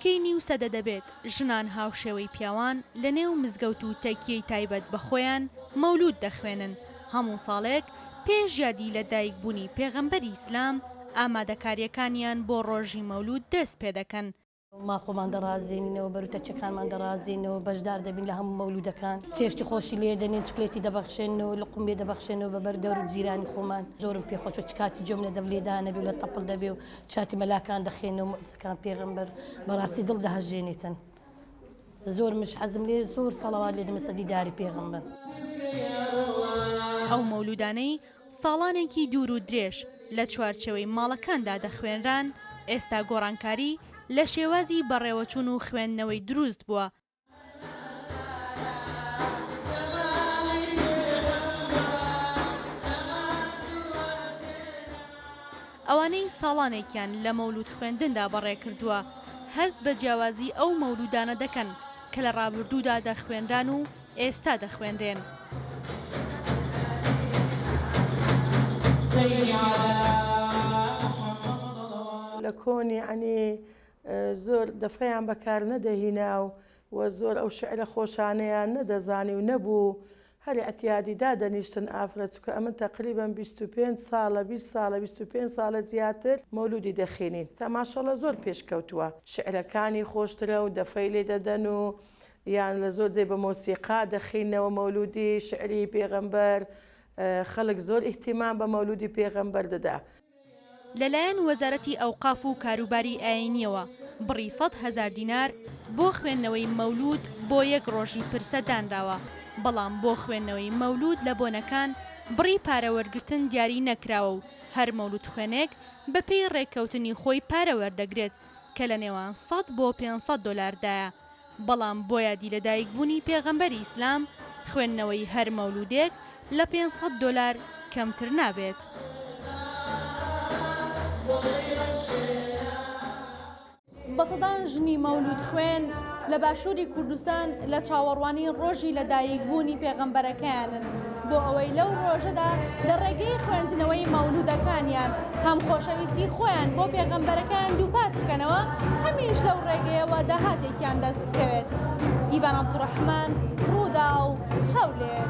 نزیکەی نیو سەدە دەبێت ژنان هاوشێوەی پیاوان لە نێو مزگەوت و تەکیەی تایبەت بە خۆیان مەولوود دەخوێنن، هەموو ساڵێک پێش یادی لە دایکبوونی پێغەمبەری ئیسلام ئامادەکارییەکانیان بۆ ڕۆژی مەولوود دەست پێدەکەن. ماڵ خۆمان دەڕازێنینەوە، بەر و تەکیەکانمان دەڕازێنەوە، بەشدار دەبین لە هەموو مەولوودەکان، چێشتی خۆشی لێ دەنێن، چوکلێتی دەبەخشێنەوە، لوقم لێ دەبەخشێنەوە بە بەر دەور و جیرانی خۆمان. زۆرم پێ خۆشە چ کاتی گوێم لە دەف لێدانە بێ و لە تەپڵ دەبێ و چاتی مەلاکان دەخێنەوە موعجیزەکان پێغەمبەر بەڕاستی دڵ دەهەژێنێتن زۆر مش حەزم لێ زۆر سەڵەوات لێ دەمە سەر دیداری پێغەمبەر. ئەو مەولوودانەی ساڵانێکی دوور و درێژ لە چوارچێوەی ماڵەکاندا دەخوێنران، ئێستا گۆڕانکاری لە شێوازی بەڕێوەچوون و خوێندنەوەی دروست بووە، ئەوانەی ساڵانێکیان لە مەولوود خوێندندا بەڕێکردووە، هەست بە جیاوازی ئەو مەولوودانە دەکەن کە لە ڕابردوودا دەخوێنران و ئێستا دەخوێنرێن. لە کۆن یەعنی زۆر دەفەیان بەکار نەدەهینا و و زۆر ئەو شعرە خۆشانەیان نەدەزانی و نەبوو هەر ئیعتیادی دادەنیشتن ئافرەت چونکە ئەمن تەقریبەن 25 ساڵە 20 ساڵە 25 ساڵە زیاتر مەولودی دەخینین تا ماشەڵە زۆر پێشکەوتووە شعرەکانی خۆشترە و دەفەی لێ دەدەن و یان لە زۆر جێ بە مۆسیقا دەخینەوە مەولودی شعری پێغەمبەر خەڵک زۆر ئیهتیمام بە مەولودی پێغەمبەر دەدا. لەلایەن وەزارەتی ئەوقاف و کاروباری ئایینییەوە بڕی 100,000 دینار بۆ خوێندنەوەی مەولوود بۆ یەک ڕۆژی پرسە دانراوە، بەڵام بۆ خوێندنەوەی مەولوود لە بۆنەکان بڕی پارە وەرگرتن دیاری نەکراوە و هەر مەولوودخوێنێک بەپێی ڕێککەوتنی خۆی پارە وەردەگرێت کە لە نێوان 100 بۆ 500 دۆلاردایە. بەڵام بۆ یادی لەدایکبوونی پێغەمبەری ئیسلام خوێندنەوەی هەر مەولودێک لە 500 دۆلار کەمتر نابێت. بە سەدان ژنی مەولود خوێن لە باشووری کوردستان لە چاوەڕوانی ڕۆژی لەدایکبوونی پێغەمبەرەکەیانن بۆ ئەوەی لەو ڕۆژەدا لە ڕێگەی خوێندنەوەی مەولودەکانیان هەم خۆشەویستی خۆیان بۆ پێغەمبەرەکەیان دووپات بکەنەوە هەمیش لەو ڕێگەیەوە داهاتێکیان دەست بکەوێت. ئیڤان عەبدولڕەحمان، ڕووداو، هەولێر.